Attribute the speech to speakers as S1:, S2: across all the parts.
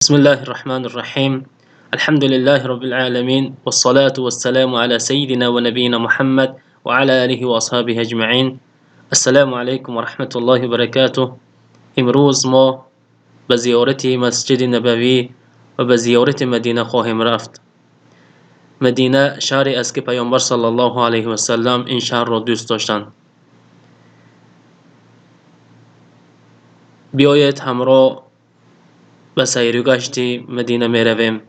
S1: بسم الله الرحمن الرحيم. الحمد لله رب العالمين، والصلاة والسلام على سيدنا ونبينا محمد وعلى آله وأصحابه أجمعين. السلام علیکم و رحمة الله و برکاته. امروز ما به زیارت مسجد نبوی و به زیارت مدینه خواهیم رفت. مدینه شهری است که پیامبر صلی الله علیه و سلم این شهر را دوست داشتند. بیایید همراه به سیر و گشت مدینه می رویم.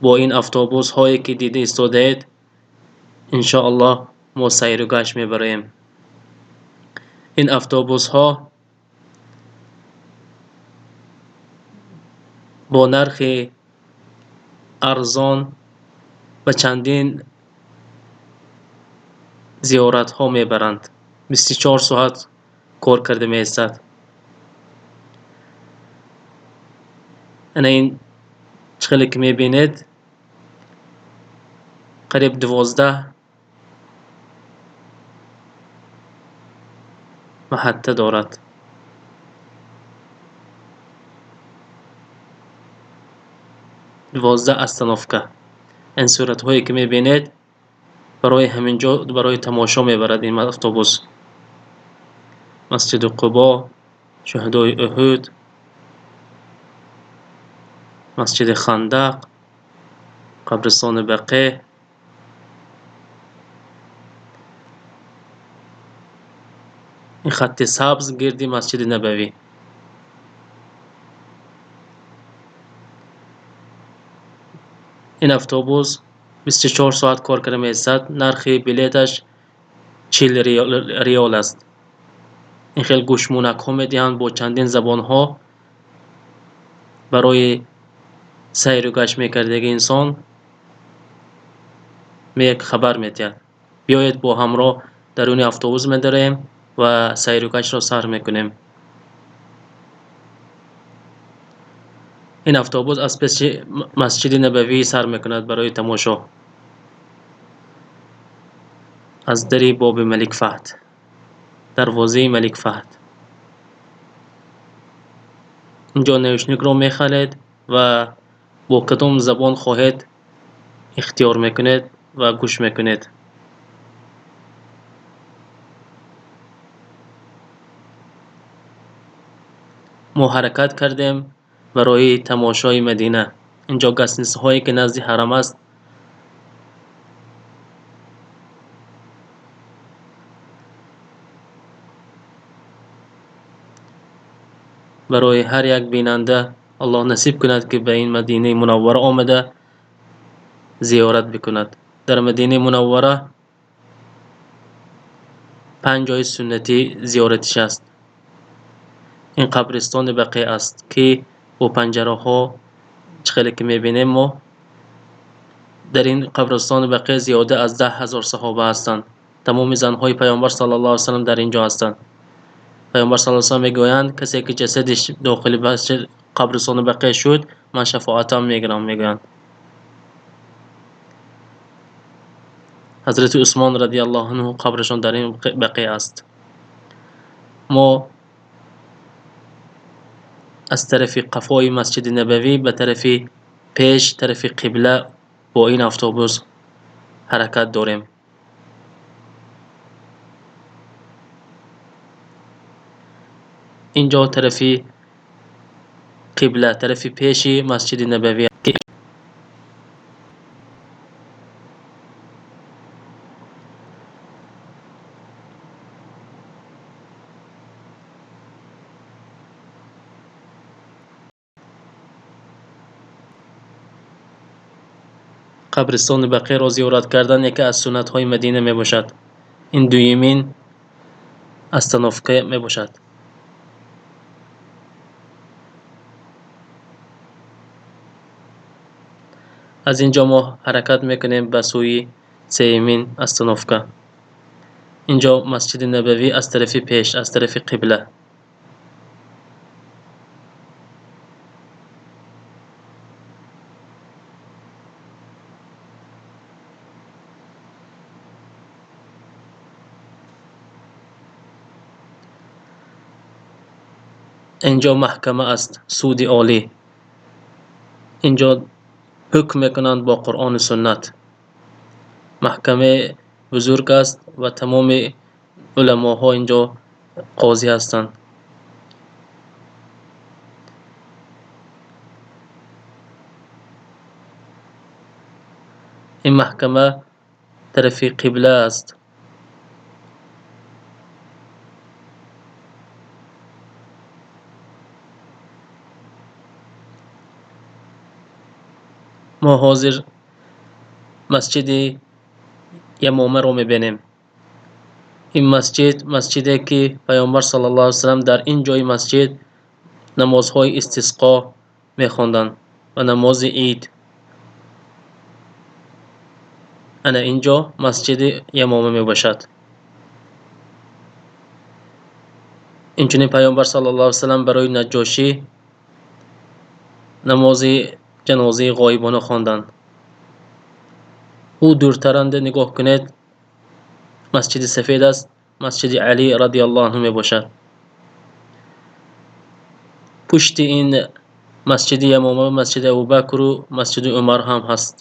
S1: با این автобус ҳое ки дида истодаед, иншоаллоҳ мо сайру гашт мебароем. Ин автобусҳо бо нархи арзон ба чандин зиёратҳо мебаранд. 24 соат кор карда меистад. Ана ин чӣ хеле ки мебинед, қариб 12 маҳатта дорад. 12 остановка. Ин суратҳое ки мебинед, барои ҳамин ҷо барои тамошо мебарад ин автобус. Масҷиду Қубо, шуҳадои Уҳуд, масҷиди Хандақ, қабристони Бақеъ. Ин хатти сабз гирди масҷиди Набавӣ. Ин автобус 24 соат кор карда меистад. Нархи билеташ 40 риёл аст. Ин хел гӯшмонакҳо медиҳанд бо чандин забонҳо. Барои сайру гашт мекардаги инсон як хабар медиҳад. Биёед бо ҳамроҳ даруни автобус медароем ва сайру гаштро сар мекунем. Ин автобус аз пеши масҷиди Набавӣ сар мекунад барои тамошо. Аз дари боби Малик Фаҳд, дарвозаи Малик Фаҳд. Инҷо наушникро мехаред ва бо кадом забон хоҳед ихтиёр мекунед ва гӯш мекунед. Мо ҳаракат кардем барои тамошои Мадина. Инҷо гастницаҳое ки назди ҳарам аст. Барои ҳар як бинанда Аллоҳ насиб кунад, ки ба ин Мадинаи Мунаввара омада зиёрат бикунад. Дар Мадинаи Мунаввара 5 ҷои суннатӣ зиёратиш аст. Ин қабристони Бақеъ аст, ки бо панҷараҳо чӣ хеле ки мебинем, мо дар ин қабристони Бақеъ зиёда аз 10 000 саҳоба ҳастанд. Тамоми занҳои Паёмбар саллаллоҳу алайҳи васаллам дар ин ҷо ҳастанд. Паёмбар саллаллоҳу алайҳи васаллам мегӯянд: касе ки ҷасадиш дохили масҷид қабристони Бақеъ шуд, ман шафоатам мегирам, мегӯянд. Ҳазрати Усмон радиаллоҳу анҳу қабрашон дар ин Бақеъ аст. Мо аз тарафи қафои масҷиди Набавӣ ба тарафи пеш, тарафи қибла бо ин автобус ҳаракат дорем. Инҷо тарафи қибла, тарафи пеши масҷиди Набавӣ. Қабристони Бақеъро зиёрат кардан яке аз суннатҳои Мадина мебошад. Ин дуюмин остановка мебошад. Аз ин ҷо мо ҳаракат мекунем ба сӯи сеюмин остановка. Инҷо масҷиди Набавӣ аз тарафи пеш, аз тарафи қибла. Инҷо маҳкама аст, суди олӣ. Инҷо ҳукм мекунанд бо Қуръону суннат. Маҳкамаи бузург аст ва тамоми уламоҳо инҷо қозӣ ҳастанд. Ин маҳкама тарафи қибла аст. Мо ҳозир масҷиди Ямомаро мебинем. Ин масҷид масҷиде ки Паёмбар саллаллоҳу алайҳи васаллам дар ин ҷои масҷид намозҳои истисқо мехонданд ва намози ид. Ана ин ҷо масҷиди Ямома мебошад. Инчунин Паёмбар саллаллоҳу алайҳи васаллам барои Наҷошӣ намози ҷанозаи ғоибона хонданд. Ӯ дуртаранда нигоҳ кунед, масҷиди сафед аст, масҷиди Али радиаллоҳу анҳу мебошад. Пушти ин масҷиди Ямома масҷиди Абубакру масҷиди Умар ҳам ҳаст.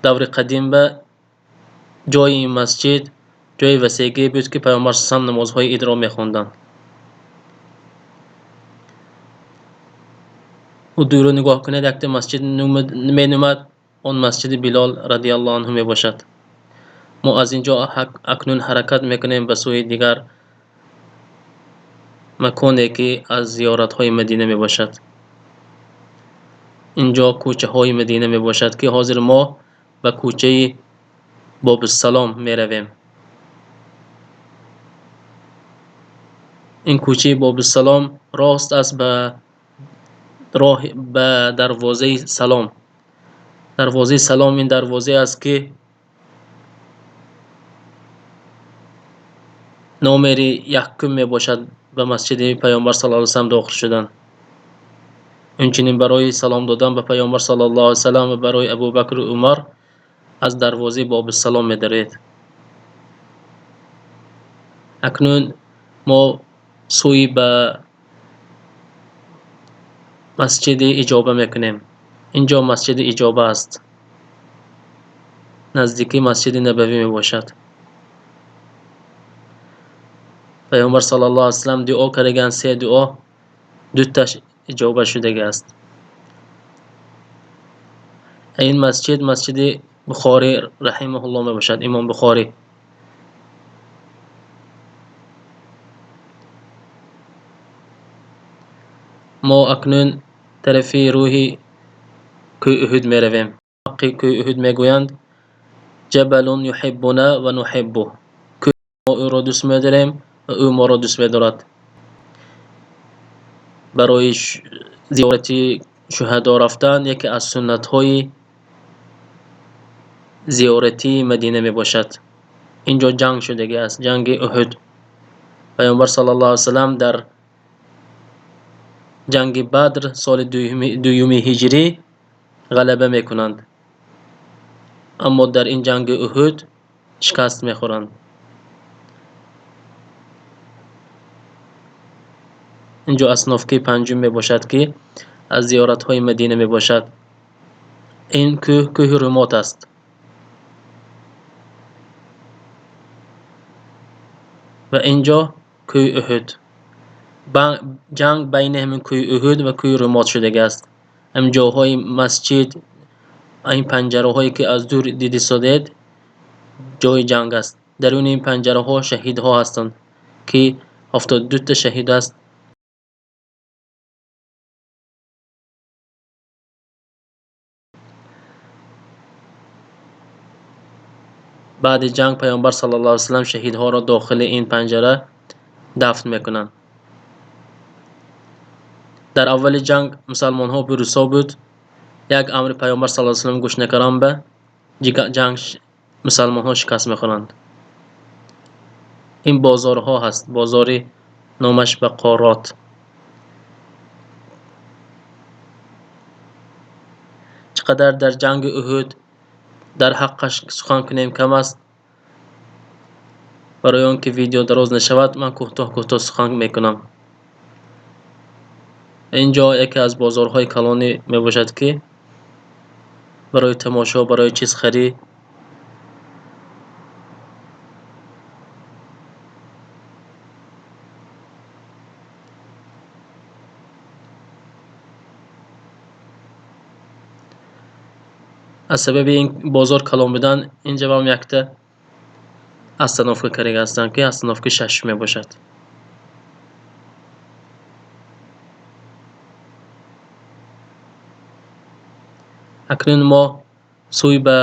S1: Даври қадим ба ҷои ин масҷид ҷои васеъе буд, ки Паёмбар саллаллоҳу алайҳи васаллам намозҳои идро мехонданд. Ӯ дуру нигоҳ кунед, якта масҷид менумад, он масҷиди Билол радиаллоҳу анҳу мебошад. Мо аз ин ҷо акнун ҳаракат мекунем ба сӯи дигар маконе, ки аз зиёратҳои Мадина мебошад. Ин ҷо кӯчаҳои Мадина мебошад, ки ҳозир мо ба кӯчаи Бобуссалом меравем. Ин кӯчаи Бобуссалом рост аст ба роҳ ба дарвозаи Салом. Дарвозаи Салом ин дарвозае аст, ки номери якум мебошад ба масҷиди Паёмбар саллаллоҳу алайҳи васаллам дохил шудан. Инчунин барои салом додан ба Паёмбар саллаллоҳу алайҳи васаллам ва барои Абубакру Умар аз дарвозаи Бобуссалом медароед. Акнун мо сӯи ба масҷиди Иҷоба мекунем. Ин ҷо масҷиди Иҷоба аст. Наздики масҷиди Набавӣ мебошад. Паёмбар саллаллоҳу алайҳи васаллам дуо кардаган се дуо, дуташ иҷоба шудагӣ аст. Ин масҷид масҷиди Бухорӣ раҳимаҳуллоҳ мебошад, Имом Бухорӣ. Мо акнун тарафи рӯҳи кӯҳи Уҳуд меравем. Ҳаққи кӯҳи Уҳуд мегӯянд ҷабалун юҳиббуна ва нуҳиббуҳ. Кӯҳ мо ӯро дӯст медорем ва ӯ моро дӯст медорад. Барои зиёрати шуҳадо рафтан яке аз суннатҳои зиёратии Мадина мебошад. Ин ҷо ҷанг шудагӣ аст, ҷанги Уҳуд. Паёмбар саллаллоҳу алайҳи васаллам дар ҷанги Бадр соли дуюми ҳиҷрӣ ғалаба мекунанд, аммо дар ин ҷанги Уҳуд шикаст мехӯранд. Ин ҷо аснофкаи панҷум мебошад, ки аз зиёратҳои Мадина мебошад. Ин кӯҳ кӯҳи Румот аст. Ва ин ҷо кӯҳи Уҳуд. Ҷанг байни ҳамин кӯҳи Уҳуд ва кӯҳи Румот шудагӣ аст. Ҳамин ҷоҳои масҷид, ин панҷараҳое ки аз дур дидисодед, ҷои ҷанг аст. Даруни ин панҷараҳо шаҳидҳо ҳастанд, ки 72 шаҳид аст. Баъди ҷанг Паёмбар саллаллоҳу алайҳи васаллам шаҳидҳоро дохили ин панҷара дафн мекунанд. Дар аввали ҷанг мусалмонҳо бирусо буд. Як амри Паёмбар саллаллоҳу алайҳи васаллам гӯш накардан ба ҷанг мусалмонҳо шикаст мехӯранд. Ин бозорҳо ҳаст, бозори номаш Бақорот. Чӣ қадар дар ҷанги Уҳуд дар ҳаққаш сухан кунем кам аст. Барои он ки видео дароз нашавад, ман кӯтоҳ кӯтоҳ сухан мекунам. Инҷо яке аз бозорҳои калонӣ мебошад, ки барои тамошо, барои чизхарӣ аз сабаби ин бозор калон будан инҷа ҳам якта остановка карда ҳастанд, ки остановкаи шашум мебошад. Акнун мо сӯи ба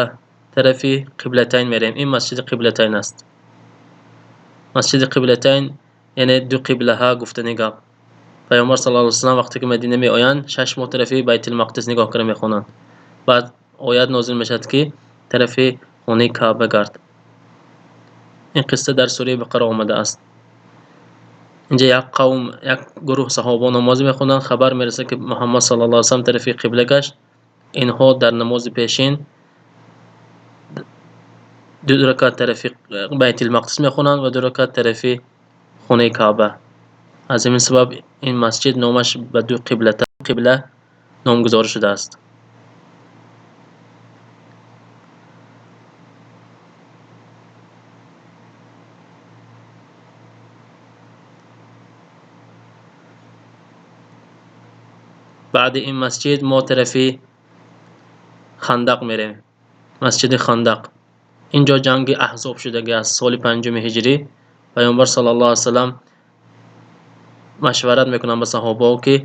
S1: тарафи Қиблатайн мерем. Ин масҷиди Қиблатайн аст. Масҷиди Қиблатайн яъне ду қиблаҳа гуфтани гап. Паёмбар саллаллоҳу алайҳи васаллам вақте ки Мадина меоянд, 6 моҳ тарафи Байтулмақдис нигоҳ карда мехонанд. Баъд оят нозил мешавад, ки тарафи хонаи Каъба гард. Ин қисса дар сураи Бақара омадааст. Инҷа як қавм, як гурӯҳ саҳоба намоз мехонанд, хабар мерасад, ки Муҳаммад саллаллоҳу алайҳи васаллам тарафи қибла гашт. Инҳо дар намози пешин 2 ракат тарафи Байтулмақдис мехонанд ва 2 ракат тарафи хонаи Каъба. Аз ҳамин сабаб ин масҷид номаш ба ду қибла номгузорӣ шудааст. Баъди ин масҷид мо тарафи Хандақ мерем. Масҷиди Хандақ. Инҷо ҷанги Аҳзоб шудагӣ аст. Соли 5 ҳиҷрӣ Паёмбар саллаллоҳу алайҳи васаллам машварат мекунанд ба саҳобаҳо, ки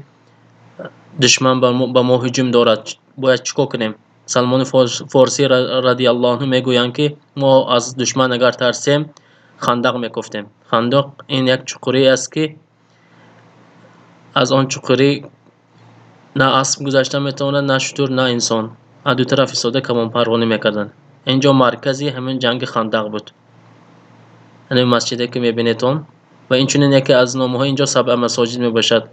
S1: душман ба мо ҳуҷум дорад, бояд чӣ кор кунем? Салмони Форсӣ радиаллоҳу анҳу мегӯянд, ки мо аз душман агар тарсем хандақ мекофтем. Хандақ ин як чуқурӣ аст, ки аз он чуқурӣ на асп гузашта метавонад, на шутур, на инсон. Аз ду тараф истода камонпарвонӣ мекарданд. Инҷо маркази ҳамин ҷанги Хандақ буд. Ҳамин масҷиде ки мебинед он. Ва инчунин яке аз номҳои инҷо Сабъа масоҷид мебошад,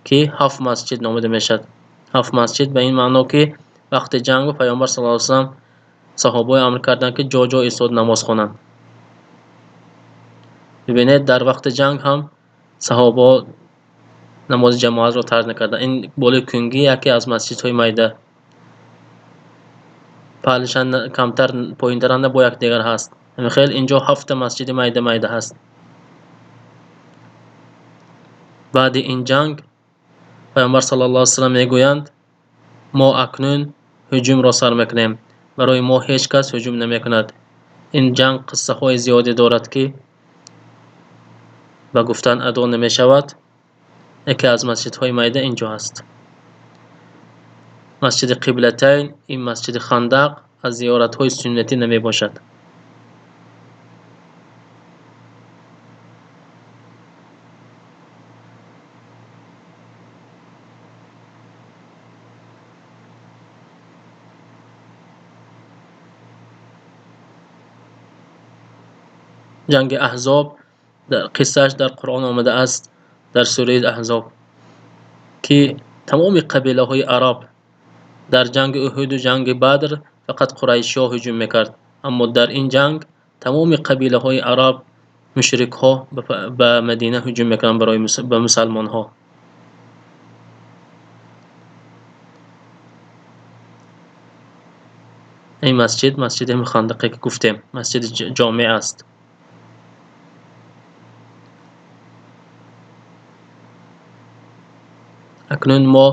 S1: ки 7 масҷид номида мешавад. 7 масҷид ба ин маъно, ки вақти ҷанг Паёмбар саллаллоҳу алайҳи васаллам саҳобаҳо амр карданд, ки ҷо-ҷо истода намоз хонанд. Бибинед, дар вақти ҷанг ҳам саҳобаҳо намози ҷамоатро тарк накарданд. Ин болои кунгӣ яке аз масҷидҳои майда. Паҳлишан камтар поинтаранда бо якдигар ҳаст. Ҳамин хел инҷо 7 масҷиди майда майда ҳаст. Баъди ин ҷанг Паёмбар саллаллоҳу алайҳи васаллам мегӯянд, мо акнун ҳуҷумро сар мекунем. Барои мо ҳеҷ кас ҳуҷум намекунад. Ин ҷанг қиссаҳои зиёде дорад, ки ба гуфтан адо намешавад. Яке аз масҷидҳои майда инҷо ҳаст. Масҷиди Қиблатайн, ин масҷиди Хандақ аз зиёратҳои суннатӣ намебошад. Ҷанги Аҳзоб қиссааш дар Қуръон омадааст, дар сураи Аҳзоб, ки тамоми қабилаҳои араб дар ҷанги Уҳуду ҷанги Бадр фақат қурайшиҳо ҳуҷум мекард, аммо дар ин ҷанг тамоми қабилаҳои араб, мушрикҳо ба Мадина ҳуҷум мекунанд барои ба мусалмонҳо. Ин масҷид, масҷиди Хандақе ки гуфтем, масҷиди ҷомеъ аст. Акнун мо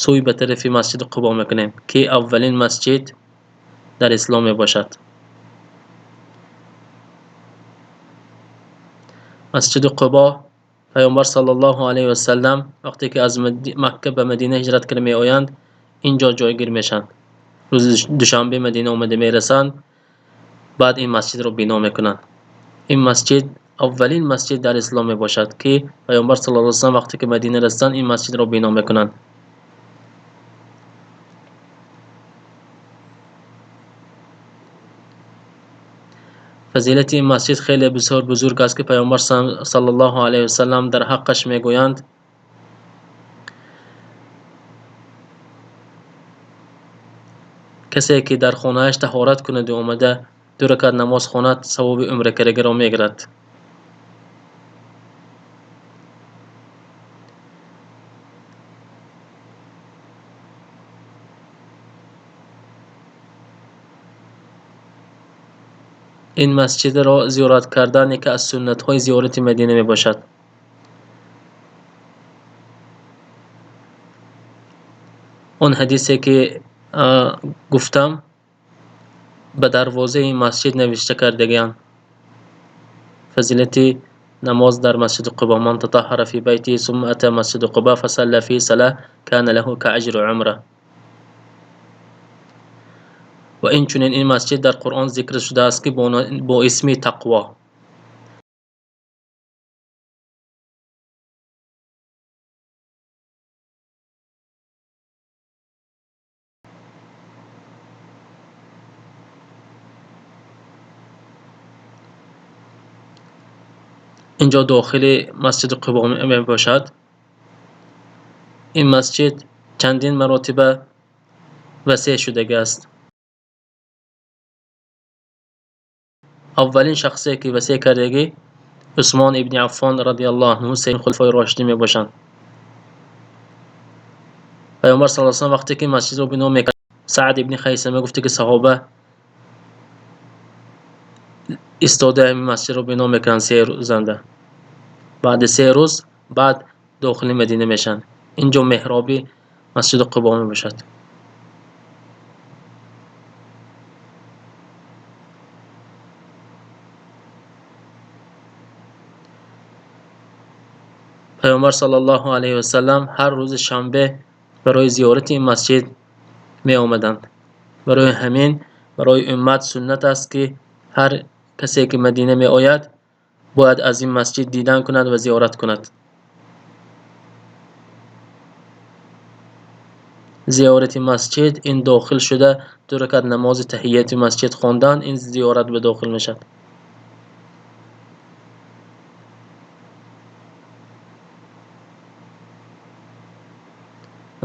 S1: сӯи ба тарафи масҷиди Қубо мекунем, ки аввалин масҷид дар ислом мебошад. Масҷиди Қубо Паёмбар саллаллоҳу алайҳи васаллам вақте ки аз Макка ба Мадина ҳиҷрат карда меоянд, инҷо ҷойгир мешаванд. Рӯзи душанбе Мадина омада мерасанд, баъд ин масҷидро бино мекунанд. Ин масҷид аввалин масҷид дар ислом мебошад, ки Паёмбар саллаллоҳу алайҳи васаллам вақте ки Мадина расанд, ин масҷидро бино мекунанд. Фазилати ин масҷид хеле бисёр бузург аст, ки Паёмбар саллаллоҳу алайҳи васаллам дар ҳаққаш мегӯянд: касе ки дар хонааш таҳорат кунад ва омада 2 ракат намоз хонад, савоби умракардагиро мегирад. Ин масҷидро зиёрат кардан яке аз суннатҳои зиёрати Мадина мебошад. Он ҳадисе ки гуфтам, ба дарвозаи масҷид навишта кардагианд. Фазилати намоз дар масҷиди Қуба: ман татаҳҳара фи байтиҳи сумма ата масҷиди Қуба фасалла фи сала кана лаҳу каажри умра. Ва инчунин ин масҷид дар Қуръон зикр шудааст, ки бо исми Тақво. Инҷо дохили масҷиди Қуба мебошад. Ин масҷид чандин маротиба васеъ шудагиаст. Аввалин шахсе ки васеъ кардагӣ Усмон ибни Аффон радиаллоҳу анҳу, сеюм хулафои рошидин мебошанд. Пайғамбар саллаллоҳу алайҳи васаллам вақте ки масҷидро бино мекард, Саъд ибни Хайсама гуфте ки саҳоба истода ҳамин масҷидро бино мекунанд 3 рӯзанда. Баъди 3 рӯз баъд дохили Мадина мешаванд. Инҷо меҳроби масҷиди Қуба мебошад. Пайғамбар саллаллоҳу алайҳи васаллам ҳар рӯзи шанбе барои зиёрати ин масҷид меомаданд. Барои ҳамин барои уммат суннат аст, ки ҳар касе ки Мадина меояд бояд аз ин масҷид дидан кунад ва зиёрат кунад. Зиёрати масҷид ин дохил шуда 2 ракат намози таҳияти масҷид хондан, ин зиёрат ба дохил мешавад.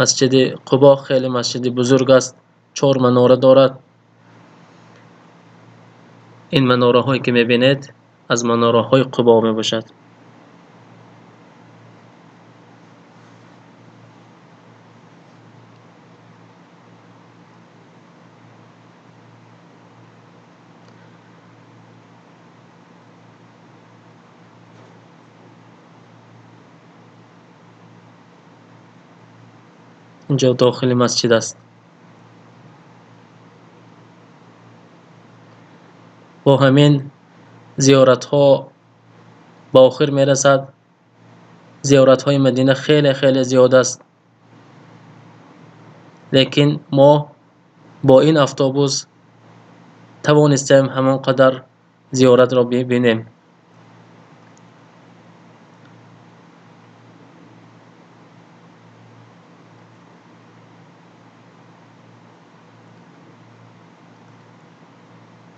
S1: Масҷиди Қубо хеле масҷиди бузург аст, 4 манора дорад. Ин манораҳое ки мебинед аз манораҳои Қубо мебошад. Инҷо дохили масҷид аст. Бо ҳамин зиёратҳо ба охир мерасад. Зиёратҳои Мадина хеле хеле зиёд аст, лекин мо бо ин автобус тавонистем ҳамон қадар зиёратро бибинем.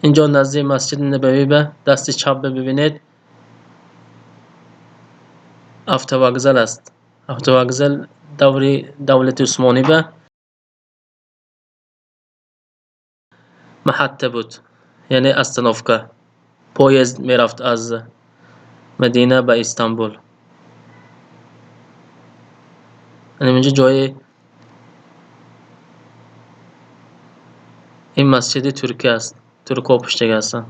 S1: Инҷо назди масҷиди Набавӣ ба дасти чап бибинед автовокзал аст. Автовокзал даври давлати Усмонӣ ба маҳатта буд, яъне остановка. Поезд мерафт аз Мадина ба Истанбул. Инҷо ҷои ин масҷиди Туркия аст. Туркҳо пуштага ҳастанд.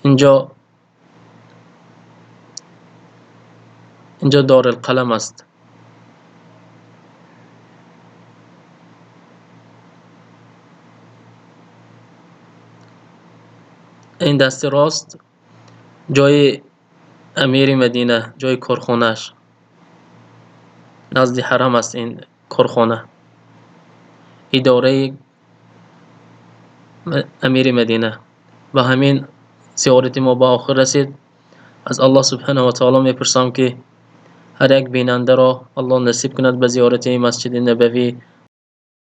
S1: Инҷо Дорулқалам аст. Ин дасти рост ҷои амири Мадина, ҷои корхонааш. Назди ҳарам аст ин корхона. Идораи амири Мадина. Ба ҳамин зиёрати мо ба охир расид. Аз Аллоҳ субҳанаҳу ва таоло мепурсам, ки ҳар як бинандаро Аллоҳ насиб кунад ба зиёрати масҷиди Набавӣ